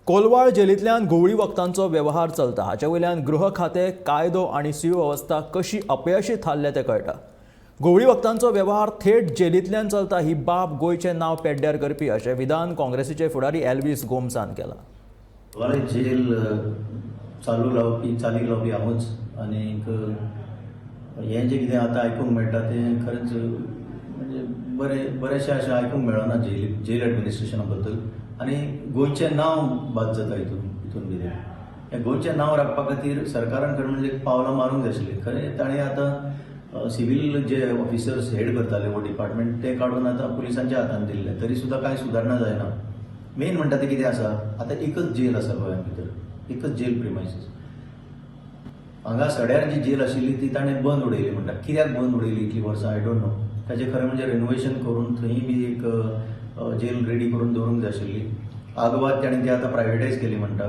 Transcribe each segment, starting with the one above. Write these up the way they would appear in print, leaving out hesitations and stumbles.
कोलवाळ जेलींतल्यान घुंवळी वखदांचो वेव्हार चलता. हाचे वयल्यान गृह खातें, कायदो आनी सुवेवस्था कशी अपयशी थारल्या तें कळटा. घुंवळी वखदांचो वेव्हार थेट जेलींतल्यान चलता ही बाब गोंयचें नांव पेड्ड्यार करपी, अशें विधान काँग्रेसीचे फुडारी एल्वीस गोम्सान केलां. कोलवाळे जेल चालू लावपी, चालीक लावपी हांवूच. आनीक हें जें कितें आतां आयकूंक मेळटा तें खरेंच म्हणजे बरें बरेंशें अशें आयकूंक मेळना जेल जेल एडमिनिस्ट्रेशना बद्दल. आनी गोंयचें नांव बाद जाता हितून कितें. हें गोंयचें नांव राखपा खातीर सरकारान खरें म्हणजे पावलां मारूंक जाय आशिल्लीं. खरें ताणें आतां सिवील जे ऑफिसर्स हेड करताले हो डिपार्टमेंट, ते काडून आतां पुलिसांच्या हातान दिल्ले, तरी सुद्दां कांय सुदारणा जायना. मेन म्हणटा तें कितें आसा, आतां एकच जेल आसा गोंयांत भितर, एकच जेल प्रिमायसीस. हांगा सड्यार जी जेल आशिल्ली ती ताणें बंद उडयली म्हणटा. कित्याक बंद उडयली इतलीं वर्सां, I don't know. ताचें खरें म्हणजे रेनोवेशन करून थंय बी एक जेल रेडी करून दवरूंक जाय आशिल्ली. आगवाद ताणें ती आतां प्रायवेटायज केली म्हणटा.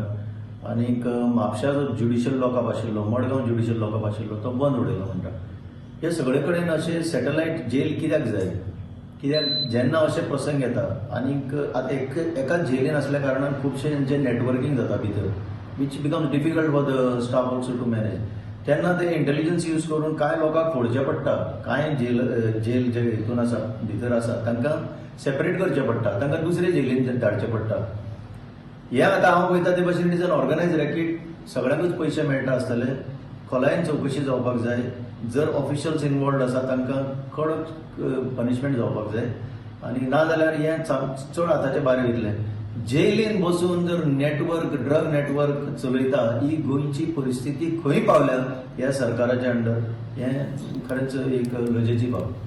आनीक म्हापशा जो ज्युडिशियल लॉकअप आशिल्लो, मडगांव ज्युडिशियल लॉकअप आशिल्लो, तो बंद उडयलो म्हणटा. हे सगळे कडेन अशे सॅटलायट जेल कित्याक जाय? कित्याक जेन्ना अशे प्रसंग येता, आनीक आतां एक एकाच जेलीन आसल्या कारणान खुबशे जे नेटवर्कींग जाता भितर, which becomes difficult for the staff also to manage, तेन्ना ते इंटेलिजन्स यूज करून कांय लोकांक फोडचें पडटा. कांय जेल जेल जे हितून आसा, भितर आसा, तांकां सेपरेट करचें पडटा, तांकां दुसरे जेलीन धाडचें पडटा. हें आतां हांव पळयता ते भाशेन it is an organized racket. सगळ्यांकूच पयशे मेळटा आसतले. खोलायेन चवकशी जावपाक जाय. जर ऑफिशियल्स इनवॉल्ड आसा, तांकां कडक पनिशमेंट जावपाक जाय आनी ना जाल्यार हें चड हाताच्या भायर वयतलें. जेलीन बसून जर नेटवर्क, ड्रग नेटवर्क चलयता, ही गोंयची परिस्थिती खंय पावल्या ह्या सरकाराच्या अंडर, हें खरेंच एक लजेची बाब.